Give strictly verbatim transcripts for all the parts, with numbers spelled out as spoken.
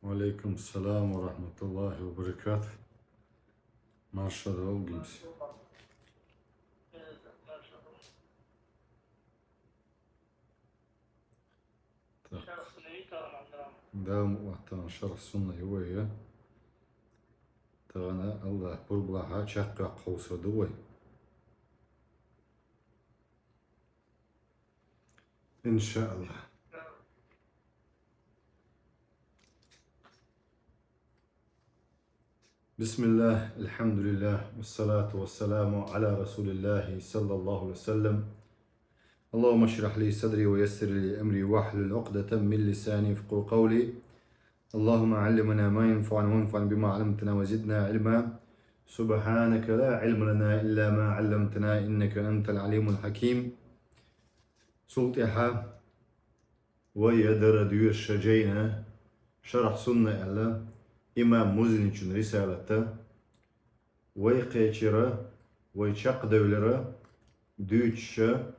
وعليكم السلام ورحمة الله وبركاته. Марша долгимся. Так. Да, муъаттан шарх сунна ювая. Тагана Аллах пурблаха чакка ховсар дувай. إن شاء الله. بسم الله، الحمد لله، والصلاة والسلام على رسول الله صلى الله عليه وسلم. اللهم اشرح لي صدري ويسر لي أمري واحلل عقدة من لساني يفقهوا قولي. اللهم علمنا ما ينفعنا وانفعنا بما علمتنا وزدنا علما. سبحانك لا علم لنا إلا ما علمتنا إنك أنت العليم الحكيم. Цул тӀехьа вай дара доьрзаш жайна шарх сунна аьлла имам Музаничун рисалата, вай кхечира, вай чакхдевлира дуьйцуша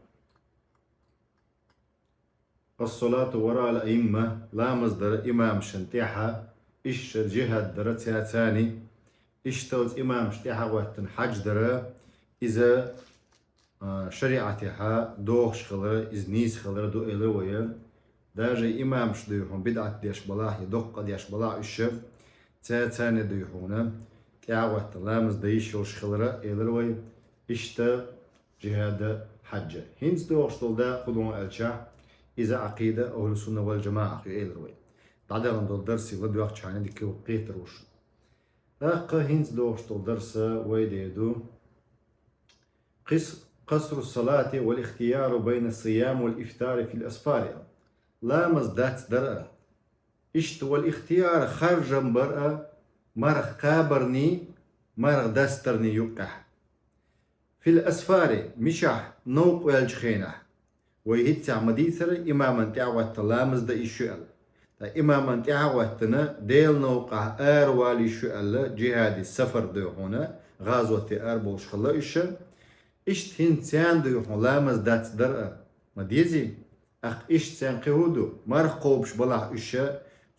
الصلاة وراء الأئمة, ламаз дар имамашна тӀехьа, иштта жихӀад дар цаьрца, иштта оцу имамашна тӀехьа гӀоьттина хьаж дар, иза, а, шариӀатехьа догӀуш хилар, иза нийса хилар ду элира вай. Даже имамаш дуй хьуна бидӀат деш балахь я доккха деш балахь уьш, цаьрца дуй хьуна тӀехьа гӀоьттина ламаз дан йиш йолуш хилар элира вай. Иштта жихӀад а, хьаж а. ХӀинца догӀуш долу дакъа хӀун ду аьлча, иза Ӏакъида ахӀлу сунна вал жамаӀах ю элира вай. ДӀадахана долу дарсий ладоьгӀчхьана дика кхетар ву шуна. ТӀаккха хӀинца догӀуш долу дарс вай дер ду. Къис-, къасру салати вал ихтияру байна сиям вал ифтари фил асфари. Ламаз дац дар а. Иштта вал ихтияр харжам бар а, марха кхабарний, марха дастарний юккъехь. Фил асфари, мичахь, новкъа ваьллачу хенахь. Вай хӀинццехь ма дийцара, имаман тӀаьхьа гӀоьттина ламаз дан йиш ю аьлла. Ткъа имаман тӀаьхьа гӀоьттина, Делан новкъахь ара вала йиш ю аьлла, жихӀади сафар дуй хьуна, гӀазоте ара болуш хилла уьш. Иштта хӀинца царна дуй хьуна ламаз дац дар а, ма дезий? ТӀаккха иштта царна кхин хӀун ду? Марха кхобуш балахь уьш,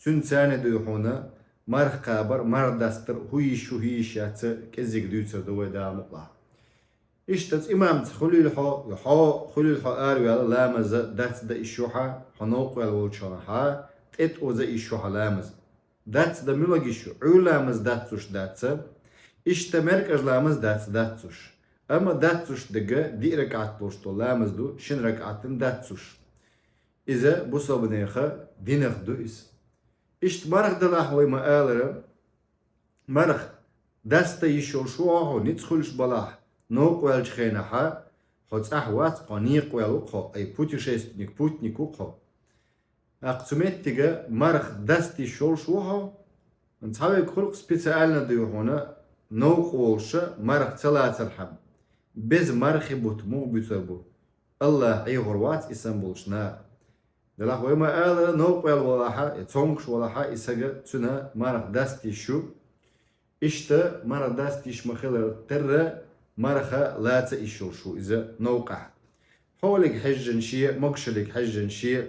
цуьнан царна дуй хьуна марха кхабар, марха дастар хӀун йиш ю, хӀун йиш яц, кӀеззиг дуьйцур ду вай Дала мукъалахь. Иштта оцу имамца хуьлийла хьо, хьо хуьлийла хьо араваьлла ламаз дац дан йиш ю хьан, хьо новкъа ваьлла волчу хьан, тӀе тӀоза йиш ю хьан ламаз. Дац дан муьлхарг йиш ю, Ӏуьйра ламаз даццуш дац, иштта меркӀажа ламаз дац даццуш. Амма даццуш дерг диъ ракаӀат долуш долу ламаз ду, шина ракаӀатан даццуш. Иза бусалбанеха динах ду иза. Иштта марха далахь вай ма алара, марха даста йиш йолуш ву хьо, ницкъ хуьлуш балахь, новкъа ваьллачу хенахьа, хьо цӀахь вац, хьо некъа ваьлла ву хьо, ай путешественник, путник ву хьо. ТӀаккха цу меттига марха даста йиш йолуш ву хьо, цхьа верг хуьлу специально дуй хьуна, новкъа волуша марха ца лацархьама. Беза мархи бутт муха буьтур бу? Аллах Ӏехур вац и санна болчу наха. Делахь вай ма алара, новкъа ваьлла валахьа, я цомгуш валахьа, и сага цуьнан марха даста йиш ю. Иштта марха даста йиш ма-хиллара, терра марха лаца йиш йолуш ву иза новкъахь. Хьолега хьежжан шен, могушаллега хьежжан шен.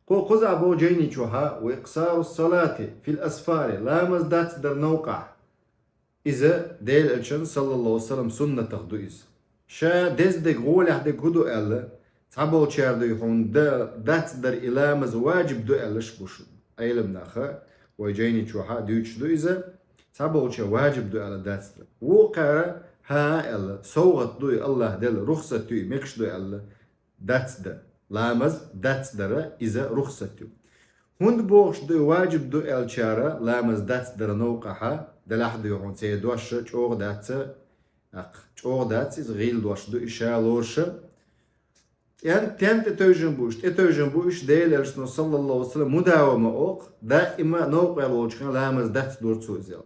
Кху кхузахь боху жайни чохьа: «Ва икъсару салати фил асфари», ламаз дац дар новкъахь. Иза Делан Элчан, саллаллаху алейхи ва саллям, суннатах ду иза. Ша деза дерг гӀолехь дерг хӀун ду аьлла, цхьаболчара дуй хьуна да-, дац дар и ламаз ваджиб ду аьллаш бу шуна. Ӏеламнаха вай жайни чохьа дуьйцуш ду иза, цхьаболчара ваджиб ду аьлла дац дар. Вукхара хӀан аьлла, совгӀат ду и, Аллах делла рухсат ю и, мегаш ду аьлла, дац дан. Ламаз дац дара иза рухсат ю. ХӀунда бохуш ду и ваджиб ду аьллачара ламаз дац дара новкъахьа, делахь дуй хьуна церан дош чӀогӀа дац, акх, чӀогӀа дац иза, гӀийла дош ду и ша лоруша. ТӀен-, тен тӀе тевжина бу уьш, тӀе тевжина бу уьш Делан Элчано, саллаллаху алейхи ва саллям, мудавама окх, даима новкъа ваьлла волчу хенахь ламаз дац дора цо иза.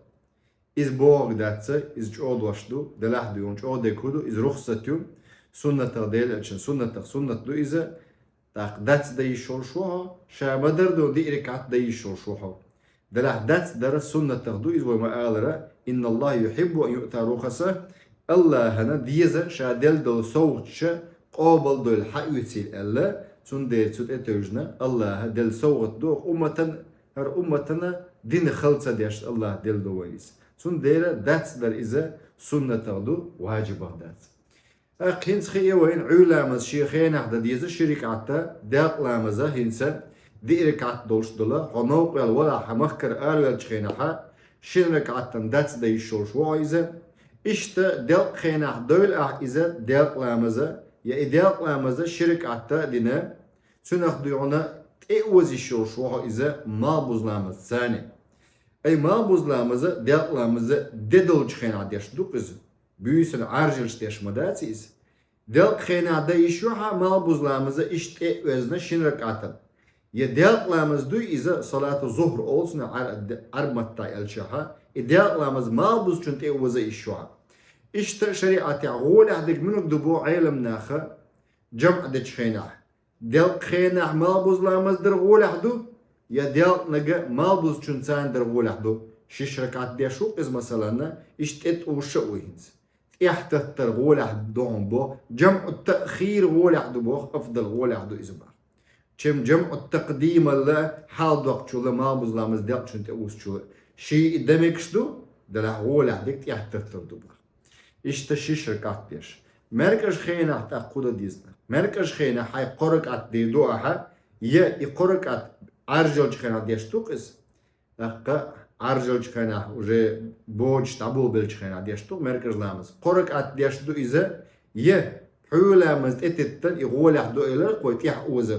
Иза бохург дац, иза чӀогӀа дош ду, делахь дуй хьуна чӀогӀа дерг хӀун ду, иза рухсат ю, суннатах, Делан Элчан суннатах суннат ду иза, тӀаккха дац дан йиш йолуш ву хьо, ша ма-дарра ду диъ ракаӀат дан йиш йолуш ву хьо. Делахь дац дара суннатах ду иза вай ма алара, «Инна Аллаха юхиббу ан юъта рухаса», Аллахана деза ша делла долу совгӀаташ къобал дойла хьаоьцийла аьлла, цундела цу тӀе тевжина Аллаха делла совгӀат ду оха умматан ХӀара умматана дин хала ца деш Аллахь делла ду вайна иза. Цундела дац дар иза суннатах ду, ваджибах дац. ТӀаккха хӀинца хи а вайна, Ӏуйламаз шен хенахь дан деза ши ракаӀат, делкъа ламаза хӀинца диъ ракаӀат долуш дола, хьо новкъа ваьлла валахь, хьан махкара араваьллачу хенахьа, шина ракаӀатан дац дан йиш йолуш ву хьо иза. Иштта делкъа хенахь дойла ахь иза делкъа ламаза, я и делкъа ламаза ши ракаӀат а дина, цуьнах дуй хьуна тӀе а оза йиш йолуш ву хьо иза малхбуза ламазца цхьаьна. Ай малхбуза ламаза, делкъа ламаза де долчу хенахь деш ду-кх иза. Буьйсанна Ӏаржъелча деш ма дац иза. Делкъа хенахь дан йиш ю хьан малхбуза ламаза иштта тӀе а оьзна шина ракаӀатан. Я делкъа ламаз дуй иза, салату зухр олу цунах Ӏар-, Ӏарб маттахь аьлчахьа, и делкъа ламаз малхбузачун тӀе а оза йиш ю хьан. Иштта шариӀатехь гӀолехь дерг муьлха ду боху Ӏеламнаха жамӀ дечу хенахь. Делкъа хенахь малхбуза ламаз дар гӀолехь ду, я делкъанага малхбузачун царна дар гӀолехь ду. Шиш ракаӀат деш ву-кх иза, масаланна, иштта тӀе тӀуша а ву хӀинца. ТӀехтаттар гӀолехь ду хьуна бо, жамӀу таъхир гӀолехь ду боху, афдал гӀолехь ду иза боху. Чем жамӀу такъдималла, хьалдоккхучулла, малхбуза ламаз делкъачун тӀе уьссучулла, ший и дан мегаш ду, делахь гӀолехь дерг тӀехтаттар ду боху. Иштта шиш ракаӀат деш. МаьркӀажа хенахь тӀаккха хӀун дан деза? МаьркӀажа хенахь хьайн кхо ракаӀат дийр ду ахьа, я и кхо ракаӀат Ӏаржъелчу хенахь деш ду-кх иза. ТӀаккха Ӏаржъелчу хенахь, уже боцуш дӀаболабеллачу хенахь деш ду-кх маьркӀажа ламаз. Кхо ракаӀат деш ду иза, я пхьуьйра ламаз тӀететтан и гӀолехь ду элира-кх вай тӀехь оза.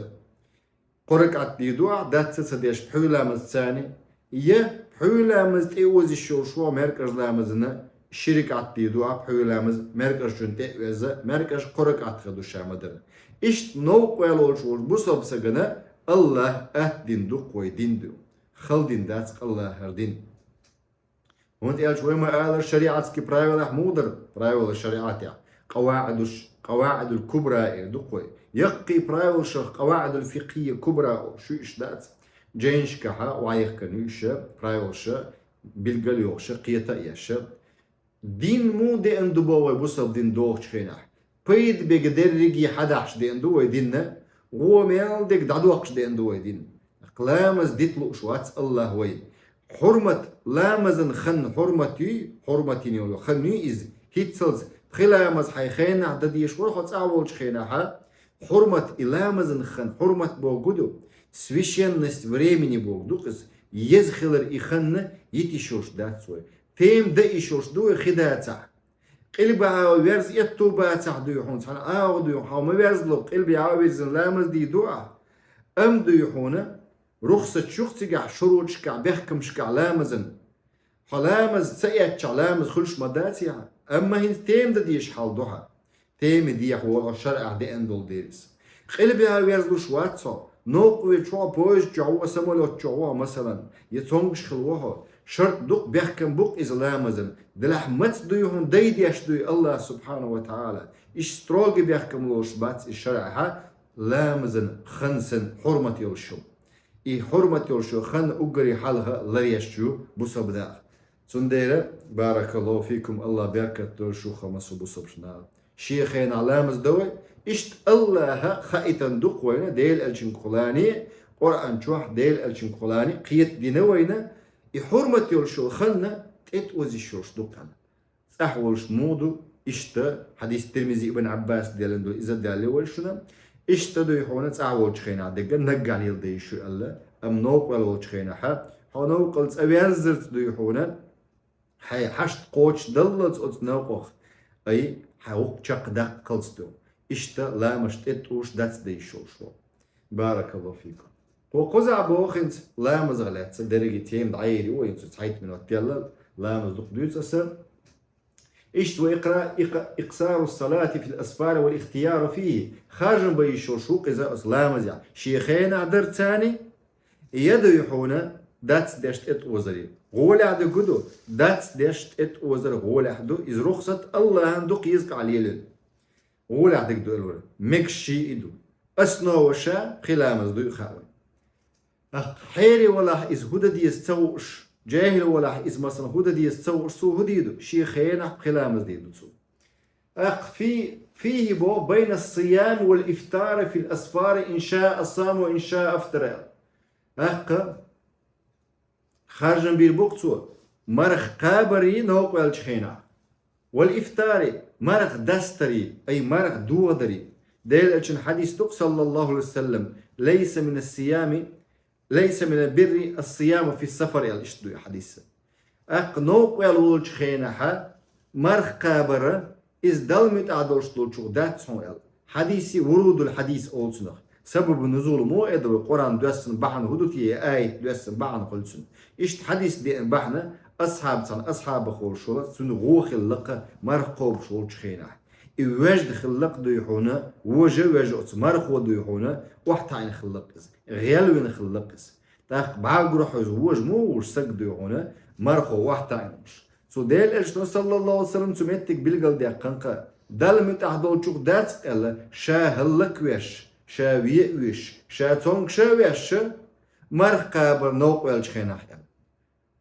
Кхо ракаӀат дийр ду ахь, дац а ца деш пхьуьйра ламазца цхьаьна, я пхьуьйра ламаз тӀе оза йиш йолуш ву хьо маьркӀажа ламазана ши ракаӀат дийр ду ахь пхьуьйра ламаз маьркӀажачун тӀе а оьзна, маьркӀажа кхо ракаӀат хир ду ша ма-дарра. Иштта новкъа ваьлла волуш волчу бусалба стагана Аллахь атта дина ду-кх вай дин ду. Хала дин дац-кх Аллахьара дин. ХӀунда аьлча вай ма-аллара шариатский правилахь муха дара, правила шариатехь, къаваӀидуш, къаваӀидул кубра эр ду-кх вай. Яккхий правилашах къаваӀидул фикхӀийя кубра олуш ю, уьш дац. Жайнашкахьа охьаехкина ю уьш, правилаша, билгал йохуша, кхета а еш. Дин муха деана ду боху вай бусалба дин дохучу хенахь? Пайда бега дерриге хьадахьаш деана ду вай динна, гӀо мел дерг дӀадоккхуш деана ду вай динна. Ламаз дита лууш вац Аллахь вай. Хьурмат, ламазан хан хьурмат юй, хьурмат йина йолу хан юй иза. ХӀинццалц пхи ламаз хьайн хенахь дан дезаш вара хьо цӀахь волчу хенахьа, хьурмат, и ламазан хан хьурмат боху ду, священность времени боху ду-кх иза, еза хилар и ханна йита йиш йолуш дац вай. Тема дан йиш йолуш ду вай хи дацахь. Къилбехьа верза этто бацахь дуй хьуна, цхьана агӀо дуй хьуна, хьо ма верзало, къилбехьа а вирзина ламаз дийр ду ахь. Амма дуй хьуна, рухсат ю-кх цигахь шуруташкахь, бехкамашкахь ламазан. Хьо ламаз ца эцчахь, ламаз хуьлуш ма дац ахь, амма хӀинца тема дан дезаш хьал ду хьан. Тема дехьа волу шарӀехь деана долу деррис. Къилбехьа верзалуш вац хьо, новкъа вирчу хьо поезд чохь ву, самолет чохь ву, масалан, я цомгуш хила ву хьо. Шарт ду-кх, бехкам бу-кх иза ламазан. Делахь маца дуй хьуна, дай деш дуй Аллахь субхьанаху ва таӀала. Иштта строгий бехкам лолуш бац и шарӀехьа, ламазан хан санна хьурмат йолуш ю. И хьурмат йолуш ю хан уггаре хьалха ларъеш ю бусалба наха. Цундела, баракаллаху фикум, Аллахь беркат дойла шух, массо а бусалба наха. Шен хенахь ламаз дан вай, иштта Аллахьа хаийтина ду-кх вайна, Делан Элчанга кхоллане, Къуръан чохь Делан Элчанга кхоллане кхета дина вайна, и хьурмат йолуш йолу ханна тӀетӀоза йиш йолуш ду-кх хьан. ЦӀахь волуш муха ду, иштта хьадис Тирмизи, Ибн Ӏаббас деллина ду, иза даьлла вай шуна. Иштта дуй хьуна цӀахь волчу хенахь дерг наггахь леладан йиш ю аьлла, амма новкъа ваьлла волчу хенахьа, хьо новкъал цӀа верззарца дуй хьуна, хьайн хьашт кхочушдаллалц оцу новкъах, ай, хьайн гӀуллакх чекхдаккхалц ду. Иштта ламазаш тӀетӀуш дац дан йиш йолуш ву. Баракаллаху фикум. Тхо кхузахь боху хӀинца ламазах лаьцна дерриге тема дӀаер ю вай, хӀинца цхьайтта минот делла, ламаз дукха дуьйцу аса. Иштта ва икъра-, икъ-, икъсару салати фил асфари вал ихтияру фихи. Харжам бан йиш йолуш ву-кх иза оцу ламазехь. Шен хенахь дар царна, я дуй хьуна дац деш тӀетӀозаре. ГӀолехь дерг хӀун ду? Дац деш тӀетӀозар гӀолехь ду. Иза рухсат Аллахьан ду кхеза къахь лелийна. ГӀолехь дерг ду аьлла вара. Мегаш ший и ду. Основа ша пхи ламаз дуй хаьа вайн. ТӀаккха хьерий валахь иза хӀун дан деза ца хууш, жаьхӀил валахь иза, масалан, хӀун дан деза ца хууш, цо хӀун дийр ду? Шен хенахь пхи ламаз дийр ду цо. ТӀаккха фи-, фихи бо байна ас-сиями вал ифтари фил асфари ин шаа сама ва ин шаа афтара. ТӀаккха харжам бийр бу-кх цо, марха кхабаре новкъа ваьллачу хенахь. Вал ифтари, марха дастаре, ай марха дохадаре. Делан элчан хьадис ду-кх, саллаллаху алейхи ва саллам: «Лайса мина сиями, лайса мина бирри ас-сияму фи сафар», аьлла, иштта ду и хьадис. ТӀаккха новкъа ваьлла волчу хенахь марха кхабар, иза Далла муьтӀахь долуш долчух дац хьуна аьлла. Хьадиси вурудул хьадис олу цунах. Сабабу нузул мо эдало Къуръан доьссина бахьана хӀун ду те, аят доьссина бахьана хуьлу цунна. Иштта хьадис деана бахьана, асхьаб цхьана асхьабах волуш вара, цуьнан гӀо хилла-кх марха кхобуш волчу хенахь. И вежда хилла-кх дуй хьуна, вожа а вежа оцу мархо дуй хьуна, охьатаьӀна хилла-кх иза, гӀелвина хилла-кх иза. ТӀаккха бӀагура хьо иза вожа мо вуш саг дуй хьуна, мархо охьатаьӀна волуш. Цу Делан элчано, саллаллаху алейхи ва саллам, цу меттиг билгалдаьккхина-кх, Далла муьтӀахь долчух дац-кх аьлла, ша хӀаллаквеш, ша ве а веш, ша цомгуш а веш, марха кхабар новкъа ваьллачу хенахь аьлла.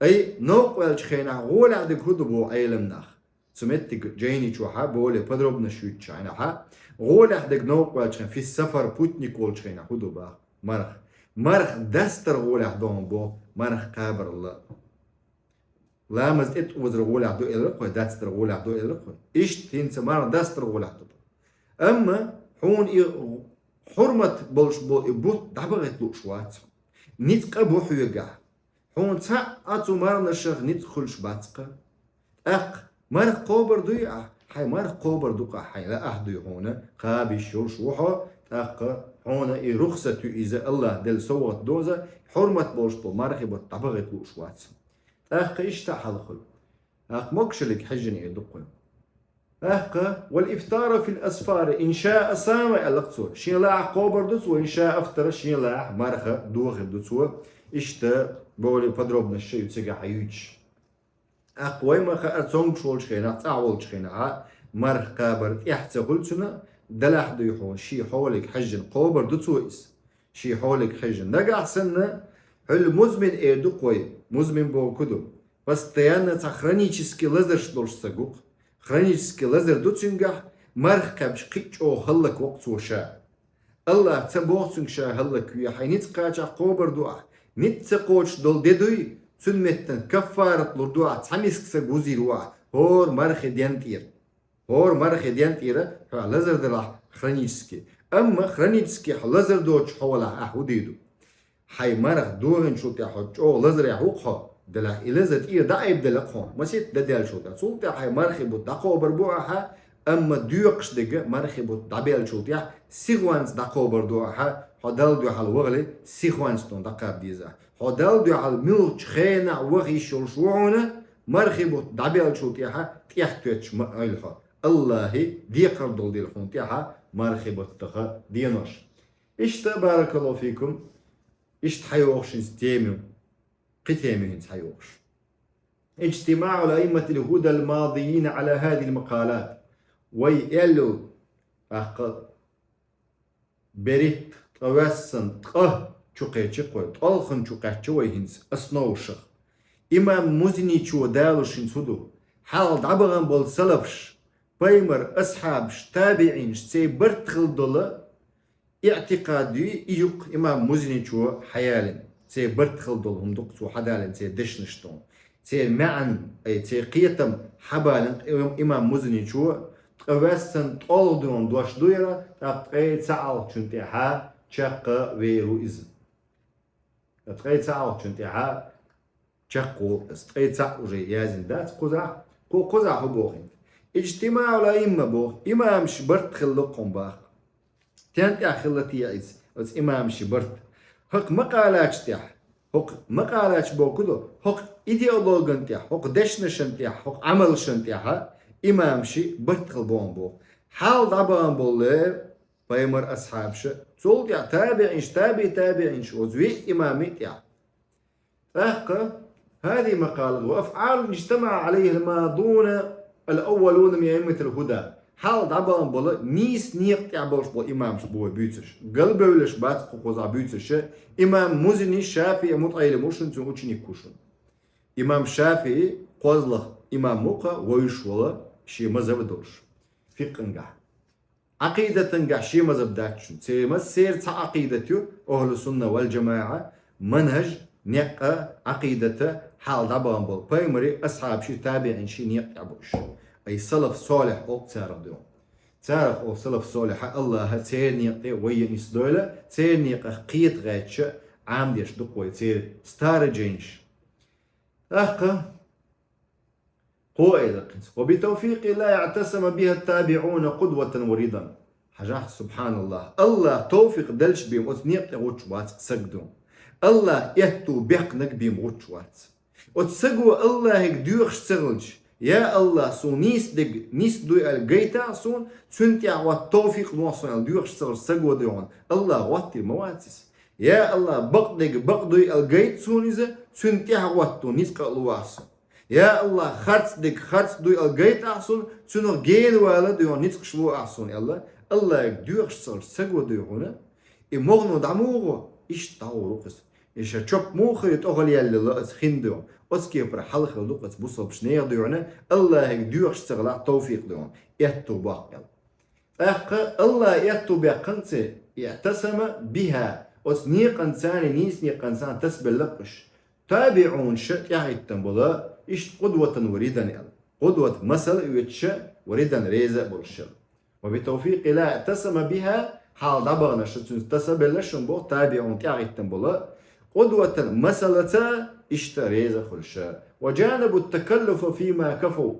Ай, новкъа ваьллачу хенахь гӀолехь дерг хӀун ду боху Ӏелам нах? Цу меттиг жайни чохь а более подробно шуьйцучу хьайнахь а, гӀолехь дерг новкъа ваьллачу хенахь, фи сафар, путник волчу хенахь хӀун ду боху? Марха. Марха дастар гӀолехь ду боху, марха кхабаралла. Ламаз тӀе тӀозар гӀолехь ду элира-кх вай, дастар гӀолехь ду элира-кх вай. Иштта хӀинца марха дастар гӀолехь ду. Амма хьуна и хьурмат болуш болу и бутт дӀабахийта лууш вац. Ницкъ а бу хьоьгахь. Хьуна цхьаъ а цу марханашах ницкъ хуьлуш бац-кх. ТӀаккха марха кхобур дуй ахь? Хьайн марха кхобур ду-кх ахь, хьайн лаахь дуй хьуна, кхаба йиш йолуш ву хьо, тӀаккха хьуна и рухсат ю иза, АллахӀа делла совгӀат ду иза, хьурмат болуш болу мархи бутт дӀабахийта лууш вац. ТӀаккха иштта а хьал хуьлу. ТӀаккха могушаллиг хьаьжжина эр ду-кх вай. ТӀаккха, вал ифтару фил асфари, ин шаа сама, аьлла-кх цо. Шен лаахь кхобур ду цо, ин шаа афтара, шен лаахь марха дохур ду цо. Иштта более подробно шайн цигахь юьйцуш. ТӀаккха вай ма хаара, цомгуш волчу хенахь, цӀахь волчу хенахь а марха кхабар тӀехь ца хуьлу цуьнан, делахь дуй хьуна, шен хьоле хьаьжжина кхобур ду цо иза. Шен хьоле хьаьжжина. Нагахь санна, хьуьлла музмин эр ду-кх вай, музмин бохург хӀун ду? Постоянно цхьа хронически лазарш долуш саг ву-кх. Хронически лазар ду цуьнгахь, марха кхаьбча кхин а чӀогӀа хӀаллакво-кх цо ша. АллахӀа ца боху цуьнга ша хӀаллакве, хьайн ницкъ кхачахь кхобур ду ахь. Ницкъ ца кхочуш долу де дуй, цуьнан меттана каффарат лур ду ахь, цхьа миска саг вузийр ву ахь, хӀора мархи ден тӀера. ХӀора мархи ден тӀера хьо лазар делахь хронически. Амма хронически хьо лазар доцуш хьо валахь, ахь хӀун дийр ду? Хьайн марха дохийначул тӀаьхьа хьо чӀогӀа лазарехь ву-кх хьо, делахь и лазар тӀера дӀаайбаделла-кх хьуна, масийтта де даьллачул тӀаьхьа. Цул тӀаьхьа хьайн мархи бутт дӀакхобур бу ахьа, амма доькъуш дерг мархи бутт дӀабеллачул тӀаьхьа сихонца дӀакхобур ду ахьа, хьо Далла дуьхьал вахале сихонца тхуна дӀакхаба деза ахь. Хьо Далла дуьхьал муьлххачу хенахь ваха йиш йолуш ву хьуна, мархи бутт дӀабеллачул тӀаьхьа тӀехтоьттуш ма Ӏойла хьо. АллахӀа декхар долу дела хьуна тӀаьхьа мархи баттаха денош. Иштта, баракаллаху фикум, иштта хьайогӀуш хӀинца тема ю, кхин тема ю хӀинца хьайогӀуш. Иджтимаъу аимматил худа ал-мадийина ала хазихил макъалат. Вай аьлла, тӀаккха берхӀитта, ткъа ваьссан, ткъа чу кхечи кхой, тӀолхана чу кхаьчча вай хӀинца основашах. Имам Музиничо далуш хӀинца хӀун ду? Хьалха дӀабахана болу салафаш, пайхамар, асхьабаш, табиӀинаш, церан барт хила долу иӀтикъад ю, и ю-кх имам Музиничо хьаялина. Церан барт хила долу хӀума ду-кх цо хьадалийна церан дешнаш тӀехь. Церан маьӀна, ай, церан кхетам хьабалийна им-, имам Музиничо, ткъа ваьссан тӀолгӀа дуьйна дош ду яра, тӀаккха ткъе цхьаалгӀачун тӀаьхьа чекхвер ву иза. Ткъе цхьаалгӀачун тӀаьхьа чекхволу иза. Ткъе цхьаъ уже яздина дац кхузахь. Кху-, кхузахь хӀун боху хӀинца? Иджтимаъул аимма боху, имамаш барт хилла кхунах боху. Стен тӀехь хилла те иза, оцу имамаши барт? ХӀокху макъалаташ тӀехь, хӀокху макъалаташ бохург ду, хӀокху идеологан тӀехь, хӀокху дешнашан тӀехь, хӀокху Ӏамалшан тӀехь имамаши барт хила боху. Хьалха дӀабахана болу пайхамар, асхьабаша, цул тӀаьхьа табиӀинаш, таби табиӀинаш, оцу виъ имами тӀехь. ТӀаккха, хазихи макъалат ва афӀалун иджтамаъа алайхил мадуна ал-аввалуна мин аимматил худа. Хьалха дӀабахана болу нийса некъа тӀехь болуш болу имамаш бу вай буьйцурш. Галбевллаш бац кху кхузахь буьйцурш, имам Музини, ШафиӀи мутаӀеллим ву шуна, цуьнан ученик ву шуна. Имам ШафиӀи кхозлагӀа имам ву-кх, вевзаш волу, шен мазхӀаб долуш, фикъхӀангахь. Ӏакъидатангахь шен мазхӀаб дац шуна. Церан массеран цхьа Ӏакъидат ю, ахӀлу сунна вал джамаӀа, манхӀаж, некъа, Ӏакъидата хьал дӀабахана бола пайхамарий, асхьабаший, табиӀинаший некъа тӀехь бу уж. Ай салаф солихь олу царах дуьйхьа. Царах олу салаф солихьа Аллаха церан некъа тӀе вай а нисдойла, церан некъах кхета гӀерташ Ӏамадеш ду-кх вай церан старожилаш. ТӀаккха кхо айла кхинца: «وبتوفيق الله اعتصم بها التابعون قدوة ورضا». Хьажахь, субхьаналлахь, Аллаха товфикъ делча бен оцу некъа тӀе гӀуттуш вац саг дуьйхьа. Аллаха аьтту баьккхинарг бен гӀуттуш вац. Оцу саго Аллахьига доьхуш ца хилча: «Я Аллах, суна нийса дерг нийса дуй аьлла гайтахьа суна, цунна тӀехь хӀотта товфикъ лохьа суна», аьлла доьхуш ца хилча саго дуьйхьа, Аллах хӀоттийр ма вац иза. «Я Аллах, бакъ дерг бакъ дуй аьлла гайта суна иза, цунна тӀехь хӀотта нийса къа а лохьа суна. Я Аллах, харц дерг харц дуй аьлла гайтахьа суна, цунах гена вала дуьйхьа ницкъаш лохьа суна», аьлла, Аллахьига доьхуш ца хилча саго дуьйхьа, и могӀано дӀа муха гӀо, иштта дӀагӀур ву-кх иза. И ша чоп муха хир ю тӀехула яьлла оцу хин дуьйхьа. Оцу кепара хьал хила ду-кх оцу бусалбачу нехан дуьйхьа, Аллахьига доьхуш ца хилахь товфикъ дуьйхьа, аьтту баккха аьлла. ТӀаккха Аллаха аьтту баьккхинарг церан, «اعتصم بها», оцу некъанца, нийса некъанца тасабелла-кх уж. ТабиӀунаша тӀаьхьахӀиттина бола, иштта «قدوة ورضا» аьлла. Къудват масал оьцуша, ва ридан реза а болуша. «وبتوفيق الله اعتصم بها», хьал дӀабахана ша цуьнца тасабелла шуна боху табиӀун тӀаьхьахӀиттина бола, къудватан масалаца иштта реза хуьлуша. «وجانبوا التكلف فيما كفوا».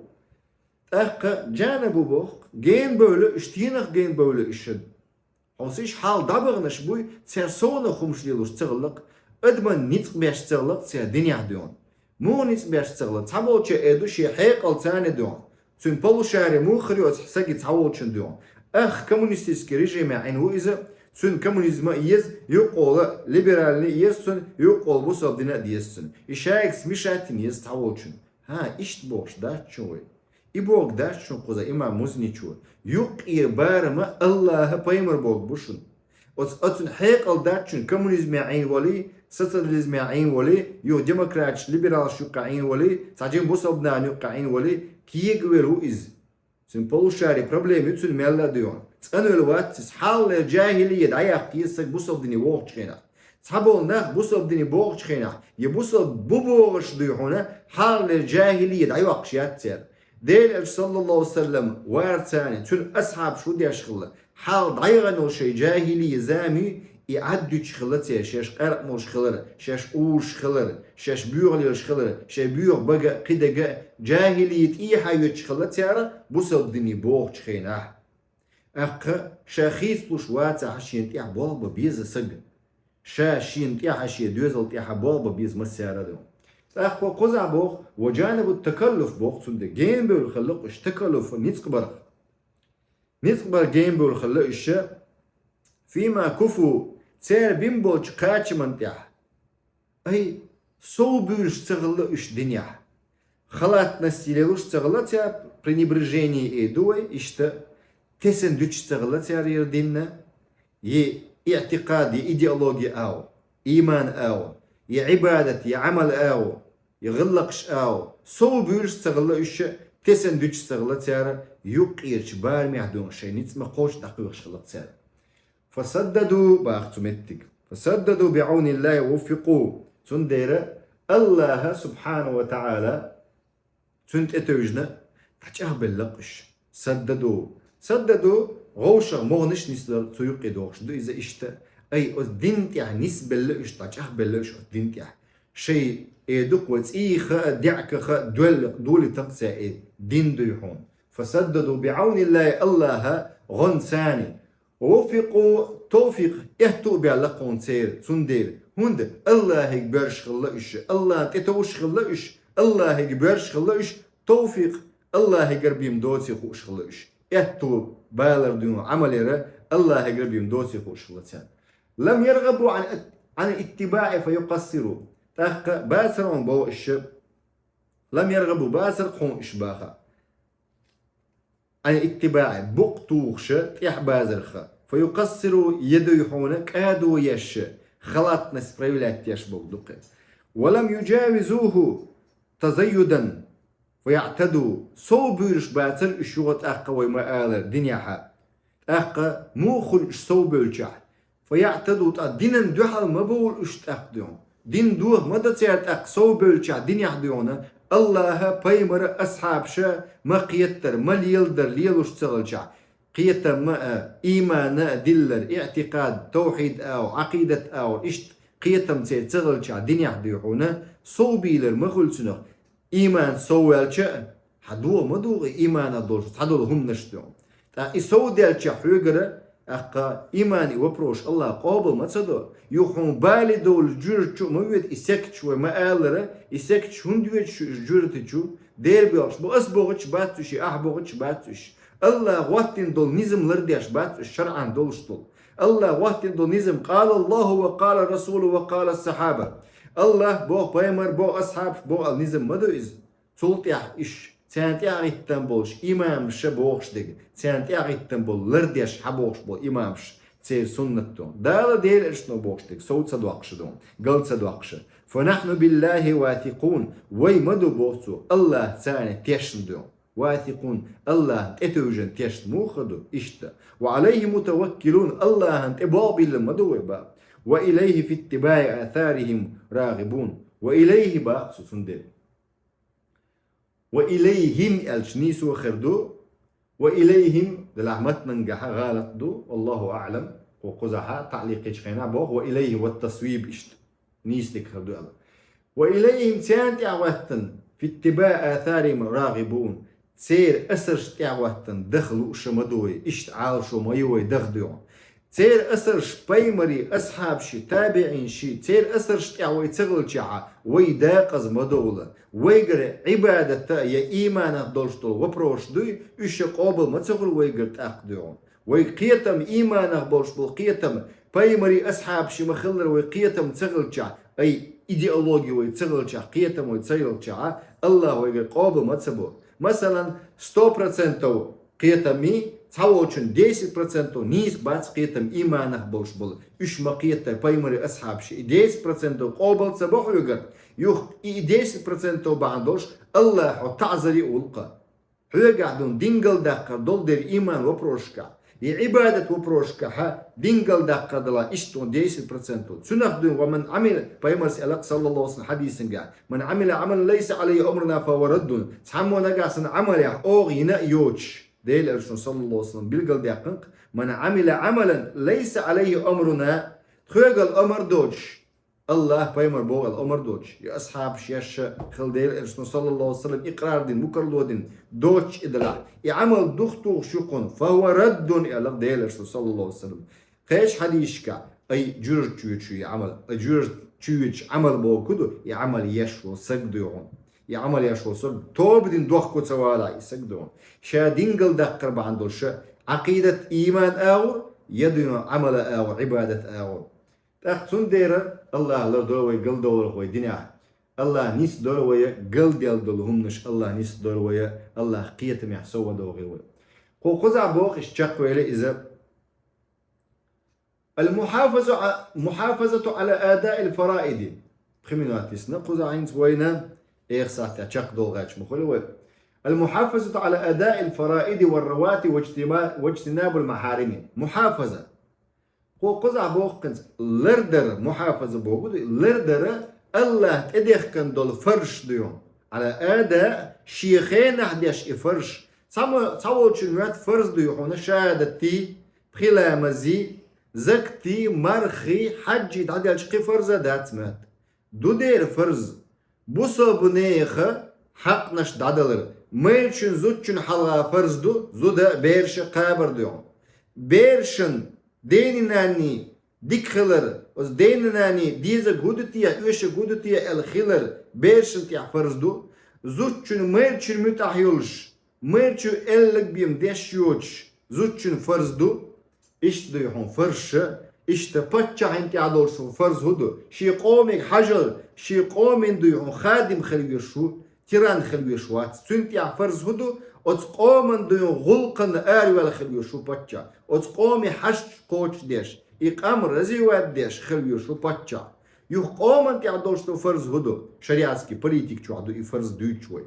ТӀаккха «джанабу» боху, генабевлла уьш, стенах генабевлла уьш. Хьовсийша, хьал дӀабаханаш буй, цара совнаха хӀумаш лелош ца хилла-кх, адаман ницкъ беш ца хилла-кх цара динехь дуьйхьа. Муха ницкъ беш ца хилла? Цхьаболчо эр ду шен хьекъалца дуьйхьа. Цуьнан полушарие муха хир ю оцу саги цхьаволчун дуьйхьа? Ах, коммунистический режимехь Ӏийна ву иза, цуьнан коммунизм а еза, юккъехула либеральный а еза цуьнан, юккъехула бусалба дин а деза цуьнан. И шайгахь смешать йина еза цхьаволчун. ХӀан, иштта бохуш дац шуна вай? И бохург дац шуна кхуза имам Музаничо? Юккъера барам Аллаха, пайхамара бохург бу шуна. Оцу, оцуьнан хьекъал дац шуна коммунизмехь Ӏийна валий, социализмехь Ӏийна валий, юха демократаш, либералаш юккъехь Ӏийна валий, цхьа жима бусалба нахана юккъехь Ӏийна валий, кегавелла ву иза. Цуьнан полушарие проблема ю цуьнан мелла а дуьйхьа. ЦӀанвелла вац иза. Хьалхалера жахӀилия дӀаяккха еза саг бусалба дине вогӀучу хенахь. Цхьаболу нах бусалба дине богӀучу хенахь, я бусалба бу бохуш дуй хьуна, хьалхалера жахӀилия дӀайоккхуш яц цара. Делан Элча, саллаллаху алейхи ва саллям, вара царна, цуьнан асхьабаш хӀун деш хилла, хьалха дӀаяхана йолу шайн жахӀилия зама, и Ӏад дуьтуш хилла цара, шаьш къаьркъа молуш хилар, шаьш узуш хилар, шаьш боьха лелаш хилар, шайн боьха бага а, кхидерг а, жахӀилия тӀехьа йоьттуш хилла цара, бусалба дине богӀучу хенахь. ТӀаккха ша хийцалуш вацахь, шена тӀехь болх бан беза саг. Ша шена тӀехь, шен доьзал тӀехь болх бан беза массара а ду. ТӀаккха кхузахь боху, «وجانبوا التكلف» боху цуьнан де. Генабевлла хилла-кх уьш, такаллуф, ницкъ барх. Ницкъ бар генабевлла хилла уьш, «فيما كفوا», цара бина болчу кхачаман тӀехь. Ай, сов буьйлуш ца хилла уьш динехь. Халатность лелуш ца хилла цара, пренебрежение эр ду вай, иштта, тесна дуьтуш ца хилла цара яра динна, е иътикъад, е идеология агӀо, иман агӀо, е Ӏибадат, е Ӏамал агӀо, е гӀиллакхаш агӀо, сов буьйлуш ца хилла уьш, тесна дуьтуш ца хилла цара, юккъерчу барамехь дуьйхьа шайн ницкъ ма кхоччу дӀакхоьхуш хилла-кх цара. «فسددوا», баха цу меттиг. «فسددوا بعون الله ووفقوا». Цундела Аллаха, субхьанаху ва таӀала, цуьнан тӀетевжина, дӀачӀагӀбелла-кх уьш. «Саддаду». «Саддаду», гӀовшах могӀанаш нислар, цу юккъе дохуш ду иза иштта. Ай, оцу дин тӀехь нисбелла уьш, дӀачӀагӀбелла уьш оцу дин тӀехь. Шайн, э, дукха вай цӀийха а, деӀкаха а, доьлла, долийтан-кх цара и дин дуй хьуна. «فسددوا بعون الله», Аллаха гӀонца царна. «ووفقوا», товфикъ, аьтту а баьлла-кх хьуна церан, цундела. ХӀунда? Аллахьига боьрша хилла уьш, Аллахьан тӀетовжуш хилла уьш, Аллахьига боьрша хилла уьш, товфикъ, Аллахьигара бен доций хууш хилла уьш. Аьтту балар дуьйна Ӏамал яра, Аллахьигара бен доций хууш хилла царна. «لم يرغبوا عن، عن الاتباع فيقصروا». ТӀаккха бацара хьуна боху уьш. «لم يرغبوا», бацара-кх хьуна уьш баха. «عن الاتباع», букъ тухуша тӀехь базарха. «فيقصروا», я дуй хьуна кӀадо еш, халатность проявлять еш бохург ду-кх. «ولم يجاوزوه تزيدا فيعتدوا». Сов буьйлуш бацара уьш юха тӀаккха, вай ма-аллара, динехьа. ТӀаккха муха хуьлу уьш сов бевллачохь? «فيعتدوا», тӀаккха динан дуьхьал ма бовла уьш тӀаккха дуьйхьа. Дин доха ма до цара, тӀаккха сов бевлчахь динехь дуй хьуна, Аллаха, пайхамара, асхьабаша ма кхетар, ма леладар лелуш ца хилчахь, кхетам а, иман а диллар, иӀтикъад, тавхьид агӀор, Ӏакъидат агӀор, иштта кхетам церан ца хилчахь динехь дуй хьуна, сов бийлар ма хуьлу цунах, иман сов ваьлча а, хьан доха ма догӀу и иманах долуш цхьадолу хӀуманаш дуй хьуна. ТӀаккха и сов даьлча хьоьгара, тӀаккха иман и вопрос Аллаха къобал ма ца до. Юха хьуна бале долу жуьртачу а ма воьду и секташ вай ма-аллара, и секташ хӀунда воьду шу и жуьртачу? Дера боьлхуш бу, ас бохучу бац уьш, и ахь бохучу бац уьш. Аллаха хӀоттийна долу низам лардеш бац уьш, шарӀан долуш долу. Аллаха хӀоттийна долу низам, къала Аллаху ва къала Расулу ва къала сахьаба. Аллах боху, пайхамар боху, асхьабаш боху аьлла низам ма ду иза. Цул тӀаьхьа уьш, царна тӀаьхьа гӀиттам болуш имамаша бохуш дерг, царна тӀаьхьа гӀиттам болу лардеш хьан бохуш болу имамаш, церан суннат ду. Дала, Делан элчано бохуш дерг сов ца доккхуш ду, гал ца доккхуш. Фа нахьну биллахи васикъун, вай ма ду боху цо, Аллах царна тешна ду. Васикъун, Аллахна тӀетевжина тешна муха ду? Иштта. Ва алайхи мутаваккилун, Аллахна тӀе болх биллина ма ду вай боху. Ва илайхи фиттибаи асарихим рагӀибун. Ва илайхи боху цо цундела. Ва илайхим аьлча нийсо хир ду. Ва илайхим, делахь матнангахьа гӀалат ду, Аллаху аӀлам, кху кхузахьа таъликъ йечу хенахь боху, ва илайхи ва тасвиб иштта. Нийса дика хир ду аьлла. Ва илайхим, царна тӀаьхьахӀоьттина, фиттибаи асарихим рагӀибун. Церан асарш тӀаьхьахӀоьттина даха лууш ма ду вай, иштта Ӏалашо ма ю вай даха дуьйхьа. Церан асарш, пайхамарий, асхьабаший, табиӀинаший, церан асарш тӀехь вай ца хилчахьа, вай декъаза ма довла. Вайгара Ӏибадата я иманах долуш долу вопросаш дуй, уьш а къобал ма ца хуьлу вайгара тӀаккха дуьйхьа. Вай кхетам, иманах болуш болу кхетам, пайхамарий, асхьабаший ма-хиллара вай кхетам ца хилчахь, ай идеологи вай ца хилчахь, кхетам вай ца хилчахьа, Аллах вайгара къобал ма ца бо. Масалан, сто процентов кхетамий, цхьаволчун десять процентов нийса бац кхетам иманах болуш болу. Уьш ма кхета пайхамарий, асхьабаший. И десять процентов къобал ца бо хьоьгара, юха и десять процентов бахьана долуш Аллах хьо таӀзар йо вулкха. Хьоьгахь дуьйна дин галдаккхар долу дерг иман вопросашкахь. И Ӏибадат вопросашкахьа дин галдаккхар дала иштта дуьйна десять процентов. Цунах дуьйна ва ман Ӏамила, пайхамарс аьлла-кх, саллаллаху алейхи ва саллям, хьадисангахь: «Ман Ӏамила Ӏамалан лайса алейхи амруна фа хува раддун». Цхьаммо нагахь санна Ӏамал яхь, оха йина а йоцуш, Делан элчано, саллаллаху алейхи ва саллям, билгалдаьккхина-кх: «Ман Ӏамила Ӏамалан лайса алейхи амруна», тхоьгал омар доцуш, Аллах, пайхамар боху аьлла омар доцуш, и асхьабаш еш а хила, Делан элчано, саллаллаху алейхи ва саллям, икърар дина, мукарло дина доцуш и далахь, и Ӏамал дух тухуш ю кхунна, фа хува раддун, аьлла-кх Делан элчано, саллаллаху алейхи ва саллям. Кхечу хьадисашкахь: «Ай, жуьрта чу йоьдуш ю и Ӏамал, ай, жуьрта чу йоьдуш Ӏамал боху ду, и Ӏамал еш волу саг дуй хьуна. И Ӏамал еш волу саг, тоба дина дохко ца валахь, и саг дуй хьуна. Ша дин галдаккхар бахьана долуш, Ӏакъидат, иман агӀор, я дуй хьуна Ӏамала агӀор, Ӏибадат агӀор». ТӀаккха цундела Аллах лардойла вай галдовларх вай динехь. Аллах нисдойла вай галделла долу хӀуманаш, Аллах нисдойла вай, Аллах кхетамехь совдохийла вай. Кху кхузахь боху, иштта чекхвелла иза. Ал-мухьафазу а-, мухьафазату ала адаил фараиди. Пхи минот йисна кхузахь хӀинца вайна, эха сахьтехь чекхдолу гӀерташ ма хуьлу вай. Ал-мухьафазату ала адаил фараиди ва равати ва ижтима-, ва ижтинабул махьарими. Мухьафаза. Кху кхузахь боху хӀинца, лардар, мухьафаза боху ду, лардар Аллах тӀедехкан долу фарзаш дуй хьуна. Ала ада, шен хенахь деш и фарзаш. Цхьаммо-, цхьаволчун моьтту фарз дуй хьуна шахӀадатий, пхи ламазий, закатий, мархий, хьаьжжий дӀаделча кхин фарз а дац моьтту. Ду дера фарз. Бусалба нехан хьакънаш дӀадалар. Майрачун, зудчун хьалха фарз ду, зуда а, бераша а кхабар дуй хьуна. Берашан, дени-нанний дика хилар, оцу дени-нанний дезарг хӀун ду те, оьшург хӀун ду те аьлла хилар берашна тӀехь фарз ду. Зудчун, майрачун муьтӀахь йолуш, майрачо аьлларг бен деш йоцуш, зудчун фарз ду. Иштта дуй хьуна фарзаш, иштта паччахьна тӀехь долуш фарз хӀун ду? Шен къомега хьажал, шен къоман дуй хьуна хадим хила везаш ву, тиран хила везаш вац. Цуьнан тӀехь фарз хӀун ду? Оцу къоман дуй хьуна гӀуллакхана араваьлла хила везаш ву паччахь. Оцу къоман хьашташ кхочушдеш, и къам развивать деш хила везаш ву паччахь. Юха къоман тӀехь долуш долу фарз хӀун ду? Шариатский политика чохь ду и фарз дуьйцуш вай.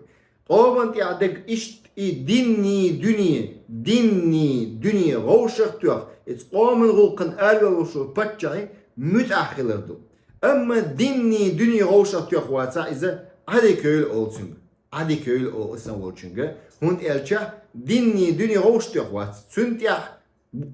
Къоман тӀехь дерг иштта и динний дуьне, динний дуьне вовшах а тоьхна, иза къоман гӀуллакхана араваьлла волуш волу паччахьан муьтӀахь хилар ду. Амма динний дуьне гӀовшах тоьхна вацахь иза, Ӏадика йойла олу цуьнга. Ӏадика йойла олу исан волчуьнга, хӀунда аьлча динний дуьне гӀовшах тоьхна вац. Цуьнан тӀехь,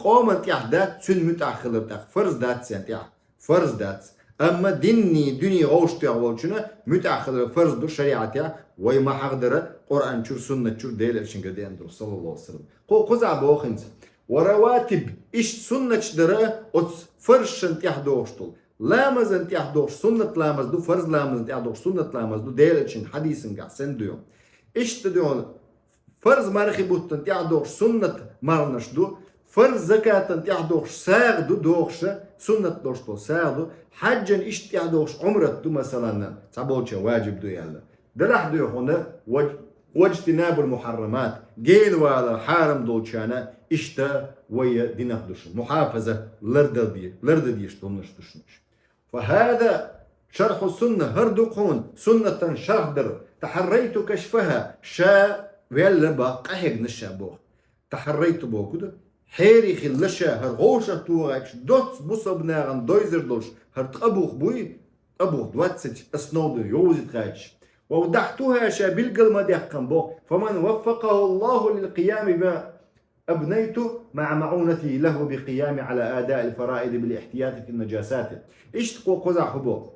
къоман тӀехь дац цуьнан муьтӀахь хилар тӀаккха, фарз дац цуьнан тӀехь, фарз дац. Амма динний дуьне гӀовшах тоьхна волчунна муьтӀахь хилар фарз ду шариӀатехь, вай ма-хьахадара Къуръан чуьра, суннат чуьра, Делан элчанга деана долу, саллаллаху алейхи ва саллям. Кху кхузахь боху хӀинца: «Ва раватиб», иштта суннаташ дара оцу фарзашна тӀехь догӀуш долу. Ламазан тӀехь догӀуш суннат ламаз ду, фарз ламазан тӀехь догӀуш суннат ламаз ду, Делан элчан хьадисангахь санна ду. Иштта ду, фарз мархи буттан тӀехь догӀуш суннат марханаш ду, фарз закатан тӀехь догӀуш сагӀа ду, догӀуша суннат долуш долу сагӀа ду, хьаьжжан иштта тӀехь догӀуш Ӏумрат ду, масалан, цхьаболча важиб ду аьлла. Делахь дуй хьуна важ-, ваджтинабул мухьаррамат, генавалар хьарам долчарна иштта вай динах ду шуна. Мухьафаза, лардан де-, лардан дезаш долу хӀуманаш ду шуна уьш. Фа хаза шархьу сунна, хӀара ду кхуна суннатан шарх дар, тахьаррайту кашфаха, ша ваьлла бакъ къахьегна ша боху. Тахьаррайту боху ду, хьерий хилла ша, хӀара гӀовшах тохаьчча, доцца бусалба нахана дойзар долуш, хӀара ткъа бух буй, ткъа бух, двадцать основ ду, йовзийта хаьттича. Ва вадахьтуха, ша билггал ма даьккхина боху, фаман ваффакаху Аллаху лил къиями бима абнайту маъа маъунати лаху бил къиями ала адаил фараиди бил ихтияти фин наджасати. Иштта кху кхузахь хӀун боху?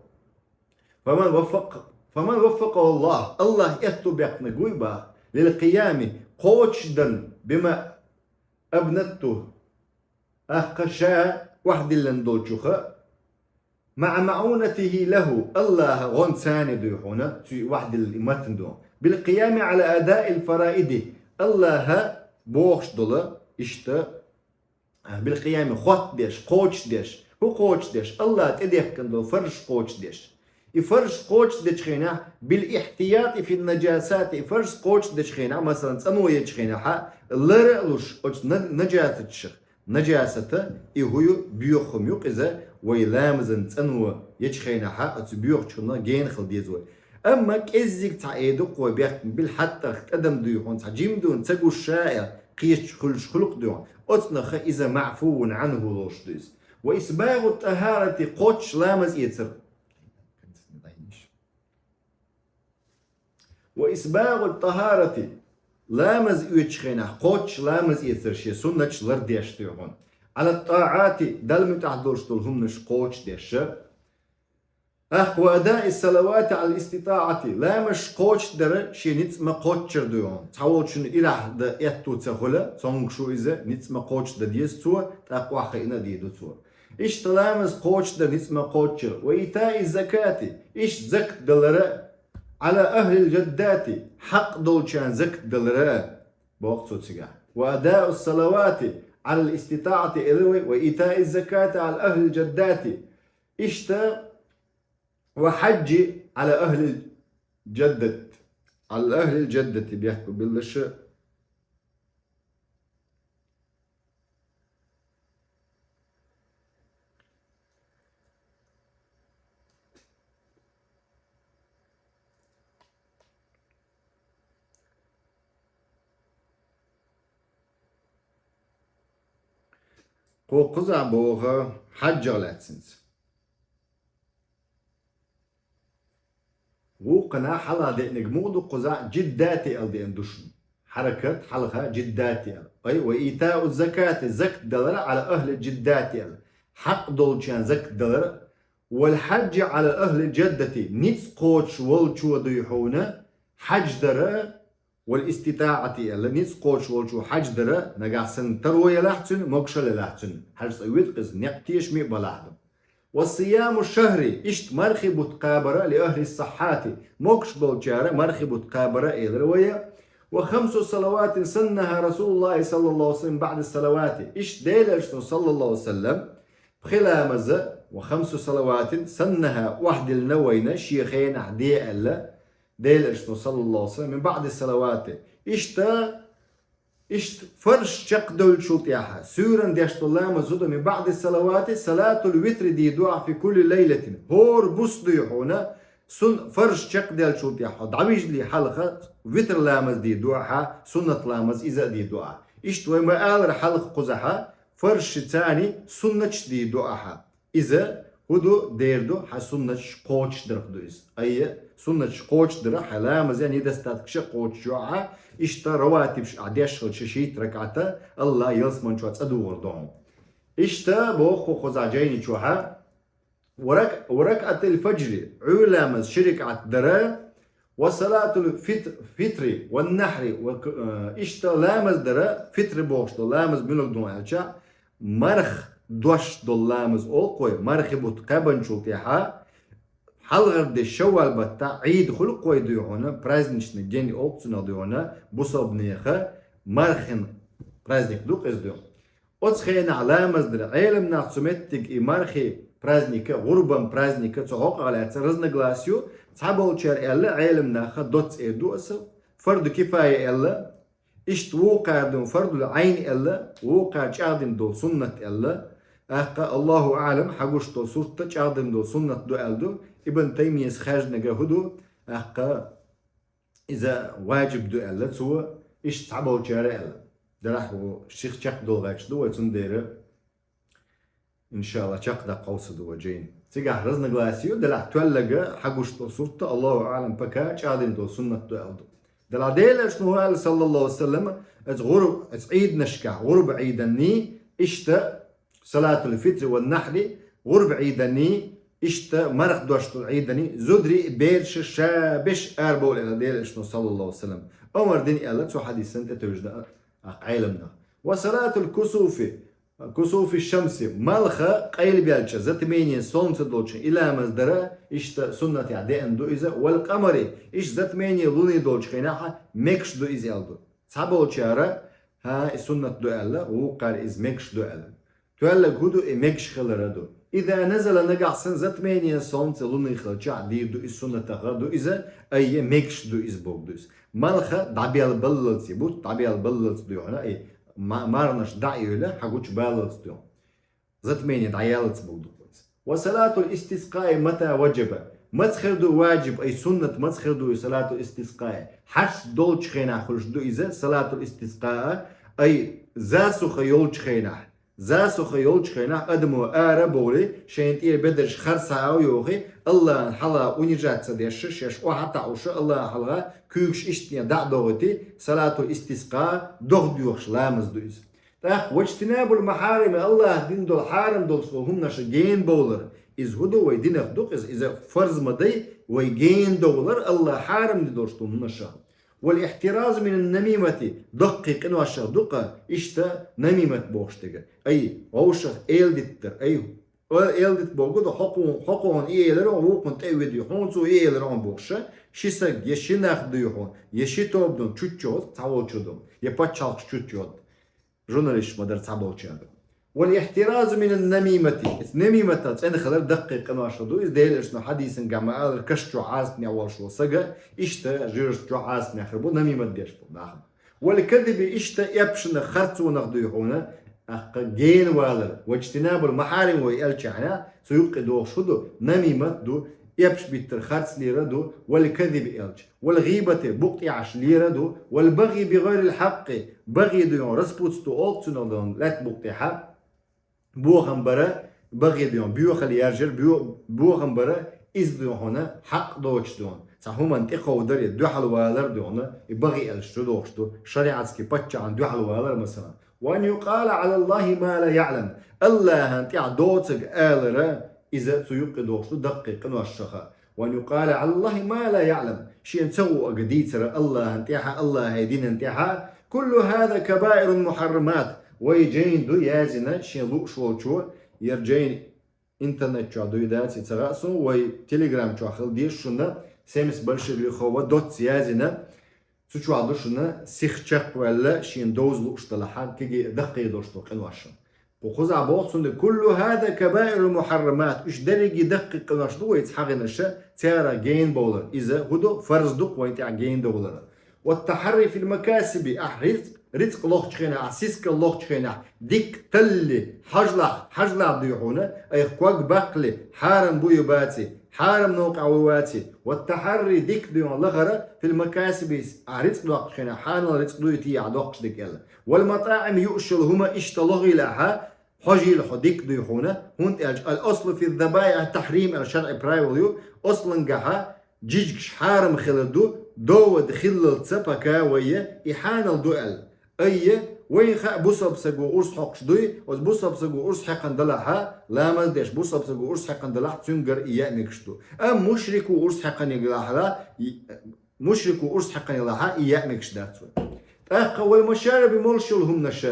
Фаман ваффакъ-, фаман ваффакъаху Аллах, Аллах аьтто баьккхинарг вуй боху, лил къиями, кхочушдан, бима абнайту, тӀаккха ша охьадиллина долчух, маъа маъунатихи лаху, Аллаха гӀонца цхьаьна дуй хьуна, цуьнан охьадиллина и матн ду. Бил къиями ала адаил фараиди, Аллаха бохуш долу, иштта, а, бил къиями, хоттадеш, кхочушдеш. ХӀун кхочушдеш? Аллаха тӀедехкина долу фарзаш кхочушдеш. И фарзаш кхочушдечу хенахь, бил ихтияти фин наджасати, и фарзаш кхочушдечу хенахь, масалан, цӀано ечу хенахь, лара а луш оцу на-, наджасаташах, наджасата, и хӀун ю, боьха хӀума ю-кх иза, вай ламазан цӀано ечу хенахь, оцу боьхачунна гена хила деза вай. Амма кӀеззиг цхьа э ду-кх вай бехкам, бил хьаттарх тӀадам дуй хьуна, цхьа жима дуьйна ца гуш ша а, кхечу хуьлуш хуьлу-кх дуьйна. Оцунах иза маъфувун Ӏанху лоруш ду иза. Ва исбагъу тӀахарати, кхоччуш ламаз эцар. Ва исбагъу тӀахарати, ламаз оьцучу хенахь кхоччуш ламаз эцар шен суннаташ лардеш дуй хьуна. Ала тӀаати, Далла муьтӀахь долуш долу хӀуманаш кхочушдеш. ТӀаккха ва адаи салавати ала иститӀаати, ламазаш кхочушдар шен ницкъ ма-кхоччур дуй хьуна. Цхьаволчун ирахь дан аьтто ца хуьлу, цомгуш ву иза, ницкъ ма-кхоччу дан деза цо, тӀаккха охьахиъна а дийр ду цо. Иштта ламаз кхочушдар ницкъ ма-кхоччур, ва итаи закати, иштта закат далар а, ала ахлил джаддати, хьакъ долчарна закат далар а, боху цо цигахь. Ва адау салавати ала иститӀаати, ала вай, ва итаи закати ала ахлил джаддати. Иштта ва хьаджжи ала ахлил джаддат. Ала ахлил джаддати бехк биллаша. Кху кхузахь боху хьаджжах лаьцна. Вукхана хьалха деъниг муха ду кхузахь, джиддати ала деъна ду шуна. Хьаракат хьалха джиддати ала. Ай, ва итау закати, закат далар ала ахли джиддати ала. Хьакъ долчарна закат далар. Вал хьаджжи ала ахли джаддати, ницкъ кхочуш волчо дуй хьуна, хьадждар, вал иститаъати аьлла, ницкъ кхочуш волчо хьадждар, нагахь санна таро ялахь цуьнан, могушалла ялахь цуьнан, хьаджа цӀа витӀакъиза, некъ тешаме а балахь ду. Ва сияму шахри, иштта мархи бутт кхабар, ли ахли сахьхьати, могуш болчара мархи бутт кхабар элира вай. Ва хамсу салаватин саннаха Расулуллахи саллаллаху алейхи ва саллям баъда салавати. Иштта Делан Элчано саллаллаху алейхи ва саллям пхи ламаз, ва хамсу салаватин саннаха, охьадиллина вайна шен хенахь де аьлла, Делан Элчано саллаллаху алейхи ва саллям, мин баъди салавати. Иштта, иштта фарз чекхдевллачул тӀаьхьа, суьйранна деш долу ламаз хӀун ду, мин баъди салавати, салатул витри дийр ду ахь фи кулли лайлатин. ХӀора буса дуй хьуна, сун-, фарз чекхделлачул тӀаьхьа, дӀавижале хьалха витр ламаз дийр ду ахьа, суннат ламаз иза а дийр ду ахьа. Иштта вай ма-аллара хьалха кхузахьа, фарз ши царний суннаташ дийр ду ахьа. Иза ХӀун ду, дера ду, хьа суннаташ кхочушдарх ду иза. Айя, суннаташ кхочушдара, хьа ламаза недостаткаш кхочушйоах, иштта раватибаш а деш хилча шийтта ракаӀата, Аллах ялсман чу цӀадугӀур ду хьуна. Иштта боху кхуза жайни чухьа, ورك-، وركعتي الفجر, Ӏуйра ламаз ши ракаӀат дара, وصلاة الفطر، فطر والنحر، ва-، э, иштта ламаз дара, фитр бохуш долу ламаз муьлха ду аьлча, марха дош долу ламаз олу-кх вай, мархи бутт кхаьбначул тӀаьхьа, хьалхара де шаввал баттахь Ӏийд хуьлу-кх вай дуй хьуна, праздничный день олу-кх цунах дуй хьуна, бусалбанеха мархин праздник ду-кх иза дуй хьуна. Оцу хенахь ламаз дара, Ӏеламнах цу меттиг и мархи праздника, гӀурбан праздника цу хьокъехь лаьцна разногласие ю, цхьаболчара аьлла, Ӏеламнаха доцца эр ду аса, фарду кифая аьлла, иштта вукхара ду фардул Ӏайн аьлла, вукхара чӀагӀдина долу суннат аьлла, тӀаккха, Аллаху аӀлам, хьагуш долу сурт чӀагӀдина долу суннат ду аьлла ду, Ибн Таймияс хаьржинарг хӀун ду, тӀаккха, иза ваджиб ду аьлла цо, иштта цхьаболчара аьлла. Делахь ву ших чекхдолу гӀерташ ду вай, цундела, иншалла, чекхдаккха хьовса ду вай жайна. Цигахь разногласие ю, делахь тоьлларг хьагуш долу сурт, Аллаху аӀлам, пока чӀагӀдина долу суннат ду аьлла ду. Делахь Делан Элчано аьлла, саллаллаху алейхи ва саллам, оцу гӀур-, оцу Ӏийданашкахь, гӀурба Ӏийданний, иштта салатул фитри ва нахьри, гӀурба Ӏийданний, иштта марха дош долу Ӏийданний, зударий, бераш ша беш арабовла аьлла Делан Элчано, саллаллаху алейхи ва саллам. Омар дина аьлла цу хьадисан тӀе тевжина Ӏеламнах. Ва салатул кусуфи, кусуфи шамси, малха къайлабелча, затмение солнца долча и ламаз дара, иштта суннатехь деана ду иза, вал къамари, иштта затмение луний долчу хенахь мегаш ду иза аьлла ду. Цхьаболчара, хӀа, и суннат ду аьлла, вукхара иза мегаш ду аьлла. Тоьлларг хӀун ду, и мегаш хилар ду. Иза назала, нагахь санна затмение солнца луний хилчахь дийр ду иза, суннатех ду иза, айя мегаш ду иза бохург ду иза. Малха дӀабелла баллалц, и бутт дӀабелла баллалц ду хьуна, и ма-, марханаш дӀа а йевлла, хьагучу баллалц ду хьуна. Затмение дӀаяллалц бохург ду иза. Ва салатул истискъаи мата ваджаба. Маца хир ду ваджиб, ай суннат маца хир ду и салатул истискъаи? Хьарч долчу хенахь хуьлуш ду иза, салатул истискъаа, ай засуха йолчу хенахь. Засуха йолчу хенахь адамо ара а бовлий, шайн тӀера бедарш хар схьа а йохий, Аллахьан хьалха унижаться деш, шаьш охьа а таӀуш, Аллахьан хьалха куьйгаш иштта дӀа а дохуьйтий, салатул истискъа догӀа доьхуш ламаз ду иза. ТӀаккха ваджтинабул махьарими, Аллахьа дина долу хьарам долуш долу хӀуманаш гена бовлар. Иза хӀун ду, вай динах ду-кх иза, иза фарз ма дай, вай гена довлар Аллахьа хьарам дина долуш долу хӀуманаш. Вал ихтиразу минан намимати, даккхий къиношах ду-кх, иштта намимат бохуш дерг. Ай, вовшах эладиттар, ай, эладитта бохург ду, хӀокху-, хӀокхуна и элира, вукхунна тӀе а ведий, хьуна цо и элира бохуш, ши саг, я ши нах дуй хьуна, я ши тоба ду, чучча йоцу цхьаволчу ду, я пачхьалкхаш чучча йоцу. Журналисташ ма дара цхьаболчара. Вал ихтиразу минан намимати. Иза намиматах цӀена хилар даккхий къиношах ду. Иза Делан Элчано хьадисан гамма алар, каш чу Ӏазапнехь волуш волу сага, иштта жираш чу Ӏазапнехь хир бу намимат деш болу нах. Вал кадиби, иштта эпшанах, харцонах дуй хьуна, тӀаккха гена валар. Ваджтинабул махьарим вай аьлчахьана, цу юккъе догӀуш хӀун ду, намимат ду, эпш биттар, харц лера ду, вал кадиби аьлча. Вал гӀийбати, букъ тӀехьаш лера ду, вал багӀи би гӀайрил хьакъкъи, багӀи дуй хьуна, распутство олу-кх цунах, дан лаьтта букъ тӀехьа, бохам бара, багӀи дуй хьуна, боьхалла яржар, бо-, бохам бара, иза дуй хьуна, хьакъ доцуш дуй хьуна. Цхьа хӀуманна тӀекховдар я дуьхьал валар дуй хьуна, и багӀи аьлча чу догӀуш ду, шариатский паччахьна дуьхьал валар, масала. Ва ан юкъала Ӏалаллахьи ма ла яӀлам. Аллахьан тӀехь доцург алара, иза цу юккъе догӀуш ду даккхий къиношах. Ва ан юкъала Ӏалаллахьи ма ла яӀлам. Шена ца хууг дийцар Аллахьан тӀехь, Аллахьан динан тӀехь. Куллу хӀаза кабаирун мухьаррамат. Вай жайна ду яздина шен лууш волчо, яра жайна интернет чохь дуй, дац, и ца хаьа суна, вай Telegram чохь хила деза шуна, семьдесят больших грехов доцца яздина. Цу чохь ду шуна сих чекхваьлла, шена довза лууш далахь, кегий даккхий долуш долу къинош. Кху кхузахь боху цунна: «Куллу хӀаза кабаирул мухьаррамат». Уьш дерриге даккхий къинош ду вайца хьахийнарш, царах гена бовлар. Иза хӀун ду, фарз ду-кх вайн тӀехь гена довлар. «Ват-тахьарри фил макасиби», ахь рицкъ, рицкъ лохучу хенахь, ахь сискал лохучу хенахь, дика талли, хьажалахь, хьажалахь дуй хьуна, айхьа ког баккхале, хьарам бу ю баций, хьарам новкъахь ву ваций, «ват-тахьарри», дика дуй хьуна лахара, «фил макасиби», ахь рицкъ доккхучу хенахь, хьанал рицкъ дуй тӀехь доккхуш дерг аьлла. «Вал матаӀим», юуш йолу хӀума иштта лохийла ахьа, хьожийла хьо дика дуй хьуна, хӀунда аьлча ал-аслу фи забаихь тахьрим аьлла шарӀи правила ю, аслангахьа жижигаш хьарам хилар ду, довад хиллалца пока вайя и хьанал ду аьлла. Айя, вайна хаьа бусалба саго урс хьокхаш дуй, оцу бусалба саго урс хьекхана далахьа, ламаз деш бусалба саго урс хьекхана далахь, цуьнгара и яа мегаш ду. Амма мушрико урс хьекхана ялахьа, и- мушрико урс хьекхана ялахьа, и яа мегаш дац вай. ТӀаккха вал машариби молуш йолу хӀуманаш,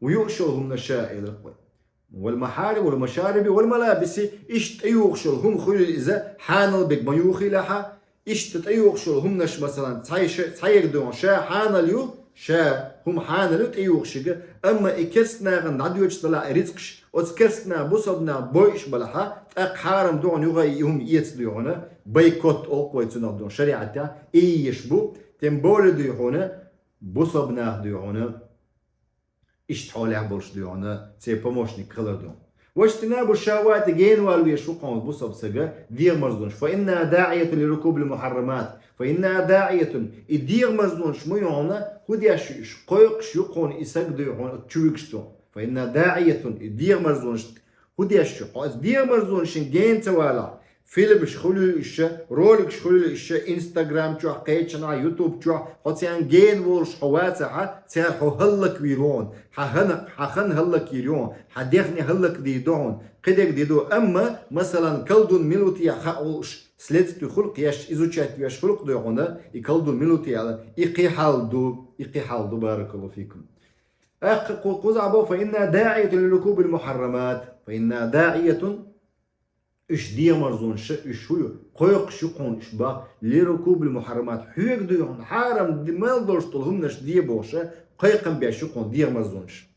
юуш йолу хӀуманаш элира вай. Вал махьари, вал машариби, вал малабиси, иштта тӀеюхуш йолу хӀума хуьлийла иза, хьанал берг ма юхийлахьа, иштта тӀеюхуш йолу хӀуманаш, масалан, цхьа ша, цхьаерг дуьйхьун ша хьанал ю, ша хӀума хьанал ю тӀеюхушига, амма и керстанахана дӀадоьдуш далахь и рицкъаш, оцу керстанаха бусалба нах бойуш балахьа, тӀаккха хьарам дуьйхьун юха и хӀума эца дуьйхьуна, бойкот олу вай цунах дуьйхьун шариӀатехь, и еш бу, тем более дуьйхьуна, бусалба нах дуьйхьуна, иштта хьолехь болуш дуьйхьуна, церан помощник хилар ду. Ваштинабу шахавати, генавала веш ву кхунна бусалба сага дегӀамарзонаш. Фа инна даӀиятун ли рукубил мухьаррамат. Фа инна даӀиятун, и дегӀамарзонаш ма ю хьуна, хӀун деш ю уьш, кхойкхуш ю кхунна и саг дуьйхьуна чу вигаш ду. Фа инна даӀиятун, и дегӀамарзонаш хӀун деш ю? Хьо аса дегӀамарзонашна гена ца валахь, фильмаш хуьлийла иша, роликаш хуьлийла иша, Instagram чохь, кхечанхьа, YouTube чохь, хьо царна гена волуш хьо вацахьа, цара хьо хӀаллаквийр ву хьуна, хьан хана, хьан хан хӀаллакйийр ю хьуна, хьан дехне хӀаллакдийр ду хьуна, кхидерг дийр ду. Амма, масалан, колдун мила ву те хаьа волуш, следстви хуьлу-кх еш, изучать веш хуьлу-кх дуй хьуна, и колдун мила ву те аьлла, и кхин хьал ду, и кхин хьал ду, баракаллаху фикум. ТӀаккха кху-, кхузахь боху: «Фа инна даӀиятун ли рукубил мухьаррамат». «Фа инна даӀиятун», уьш дегӀамарзонаш, уьш хӀун ю, кхойкхуш ю кхунна уьш бах, «ли рукубил мухьаррамат», хьоьга дуй хьуна хьарам ди-, мел долуш долу хӀуманаш де бохуша, кхайкхам беш ю кхунна дегӀамарзонаш.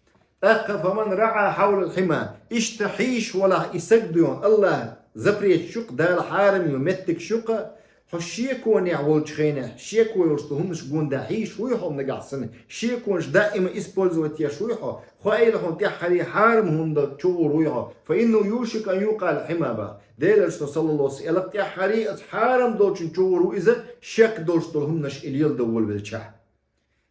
ТӀаккха: «Фаман раӀа хьавлал хьима», иштта хьийзаш валахь и саг дуй хьуна, АллахӀа запреташ ю-кх, Дала хьарам йина меттигаш ю-кх, хьо шеконехь волчу хенахь, шеко йолуш ду хӀуманаш гонда хьийзаш вуй хьо нагахь санна, шеконаш даима использовать еш вуй хьо, хоийла хьуна тӀаьххьаре хьарам хӀуманна чугӀур вуй хьо, «фа иннаху юшику ан юкъала хьима», бах. Делан Элчано, саллаллаху Ӏалайхи ва саллам, элира: тӀаьххьаре оцу хьарам долчун чугӀур ву иза, шек долуш долу хӀуманаш и леладан волавелчахь.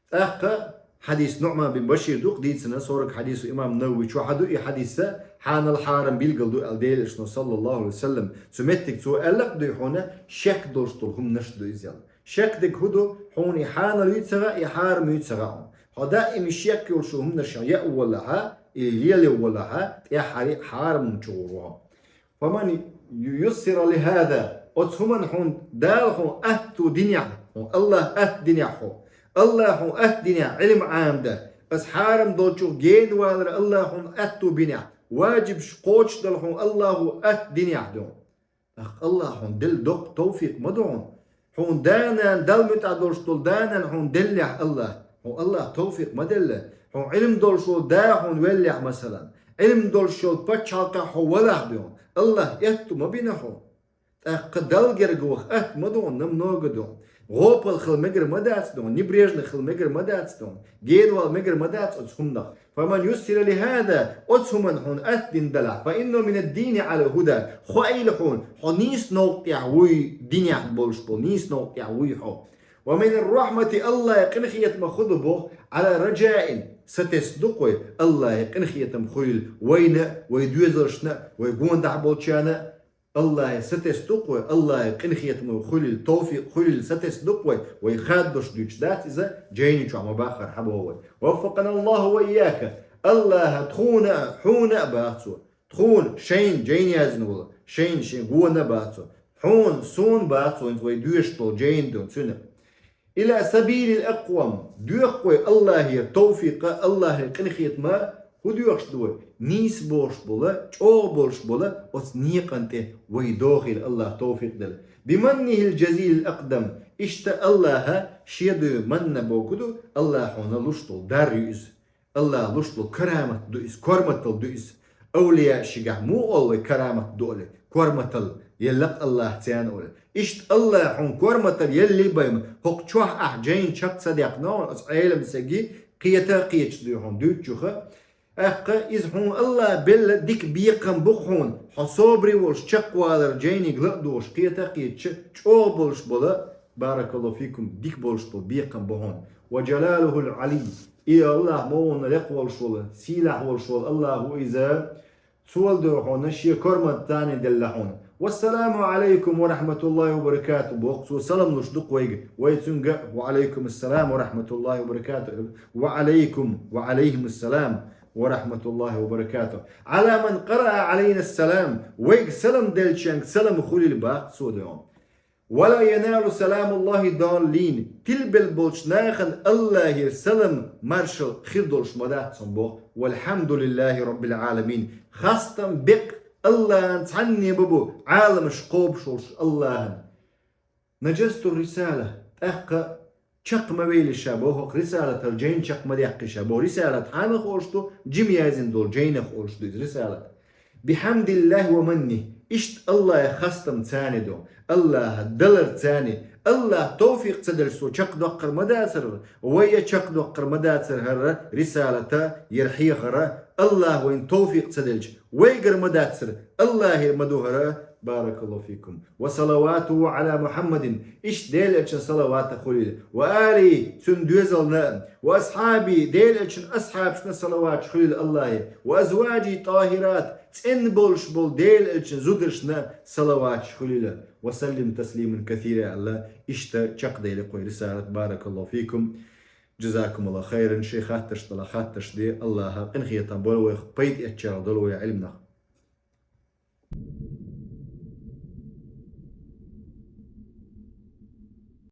ТӀаккха хьадис Нуъман бин Башир ду-кх дийцина, сорок хьадису имам Навави чохь ду и хьадиса, хьанал хьарам билгал ду аьлла Делан Элчано, саллаллаху Ӏалайхи ва саллам. Цу меттиг цо аьлла-кх дуй хьуна, шек долуш долу хӀуманаш ду иза аьлла. Шек дерг хӀун ду, хьуна и хьанал юй ца хаьа, и хьарам юй ца хаьа хьуна. Хьо даима шек йолуш хӀуманаш яа валахьа, и лело валахьа, тӀаьххьаре хьарам чугӀур ву хьо. «Фаман юссира ли хӀаза», оцу хӀуманна хьуна Дала хьуна атто динехь, хьуна АллахӀа атта динехь хьо. АллахӀа хьуна атта динехь Ӏилма Ӏамадан, аса хьарам долчух генавалар АллахӀа хьуна атто бинехь, ваджибаш кхочушдала хьуна АллахӀа атта динехь ду. ТӀаккха АллахӀа хьуна делла доккха товфикъ ма ду хьуна. Хьуна да-нана Далла муьтӀахь долуш долу да-нана хьуна деллехь АллахӀа, хьуна АллахӀа товфикъ ма делла. Хьуна Ӏилма долуш волу да хьуна веллехь, масалан, Ӏилма долуш йолу пачхьалкхехь хьо валахь дуй хьуна, АллахӀа этто ма бина хьуна. ТӀаккха Далла герга ваха атта ма ду хьуна, намного ду хьуна. ГӀопал хила мегар ма дац ду хьуна, небрежный хила мегар ма дац ду хьуна, генавала мегар ма дац оцу хӀуманах. «Фаман юссира ли хӀаза», оцу хӀуманна хьуна атта дина далахь, «фа иннаху минад-дини Ӏала хӀуда», хоийла хьуна, хьо нийса новкъа тӀехь вуй, динехь болуш болу нийса новкъа тӀехь вуй хьо. «Ва минар-рахьмати», АллахӀа къинхетамах хӀун ду боху, «Ӏала раджаин», сатесна ду-кх вай, АллахӀа къинхетам хуьлийла вайна а, вай доьзалшна а, вай гондахь болчарна а, АллахӀа сатесна ду-кх вай, АллахӀа къинхетам хуьлийла, товфикъ хуьлийла сатесна ду-кх вай, вай хаддош дуьйцуш дац иза, жайни чохь ма-баххара хьан боху вай. «Ваффакъана Аллаху ва ийяка», АллахӀа тхуна а, хьуна а баха цо. Тхуна, шайна, жайни яздина волу, шайна, шен гонна а баха цо. Хьуна, суна баха цо, хӀинца вай доьшуш долу жайни ду цуьнан. «Ила сабилил акъвам», доьху вай АллахӀера товфикъа, АллахӀера къинхетама, хӀун доьхуш ду вай? Нийса болуш бола, чӀогӀа болуш бола оцу некъан тӀе вай дохийла АллахӀа товфикъ дала. «Биманнихил жазилил акъдам», иштта АллахӀа шен дуй манна боху ду, АллахӀа хьуна луш долу дар ю иза. АллахӀа луш долу карамат ду иза, корматалла ду иза. Авлияшигахь муха олу вай карамат ду олий, корматалла елла-кх АллахӀа царна олий. Иштта АллахӀа хьуна корматалла еллий бен, хӀокху чохь ахь жайна чекх ца даьккхина хьуна, оцу Ӏелам стаге кхета а кхеташ дуй хьуна дуьйцучуха. ТӀаккха иза хьуна АллахӀа белла дика бекхам бу-кх хьуна, хьо собаре волуш чекхвалар жайниг ла а дохуш, кхета а кхеташ, чӀогӀа болуш бола Баракаллаху фикум, дика болуш болу бекхам бу хьуна. Ва джалалухул али. И Аллах ма ву хьуна лекха волуш волу, сийлахь волуш волу Аллах ву иза. Цо дойр хьуна шен корматан цӀарна делла хьуна. Вассаламу алайкум ва рахматуллахи ва баракату. Боху цо, салам луш ду-кх вайга. Вай цуьнга ва алайкум ассалам ва рахматуллахи ва баракату. Ва алайкум ва алайхим ассалам ва рахматуллахи ва баракату. Ала ман къараа алайна ассалам. Вайга салам деллачуьнга салам хуьлийла, боху цо дойр хьуна. Ва ла яналу саламуллахи даллин. Тилбелла болчу нахана Аллахера салам, маршалла хир долуш ма дац хьуна, боху. Валхьамдулиллахи раббил аламин. Хастам, бекъа Аллахана цхьанне бу, Ӏаламаш кхобуш волуш Аллахана. Наджазту рисала, тӀаккха чекх ма вели ша, боху, хӀокху рисалатал жайна чекх ма даккхи ша, боху. Рисалат хьанах олуш ду? Жима яздина долу жайнах олуш ду иза рисалат. Бихьамдиллахи ва манни. Иштта Аллахе хастам царна ду. Аллаха далар царна. Аллаха товфикъ ца делча, цо чекхдоккхур ма дацара, вай а чекхдоккхур ма дацара хӀара рисалата, яра хьехара. Аллаха вайна товфикъ ца делча, вайгара ма дацара, Аллахера ма ду хӀара. Баракаллаху фикум. Ва салаватуху ала Мухьаммадин. Иштта Делан элчан салавата хуьлийла. Ва алихи, цуьнан доьзална. Ва асхьабихи, Делан элчан асхьабашна салаваташ хуьлийла Аллахе. Ва азваджихи тӀахират, цӀена болуш болу Делан элчан зударшна салаваташ хуьлийла. Ва саллим таслиман касира аьлла, иштта чекхдели кху рисалат. Баракаллаху фикум. Джазакумуллаху хайран, шайн хаттарш дала хаттарш де, Аллаха къинхетам бойла вайх, пайда эцначарах дойла вай Ӏилманах.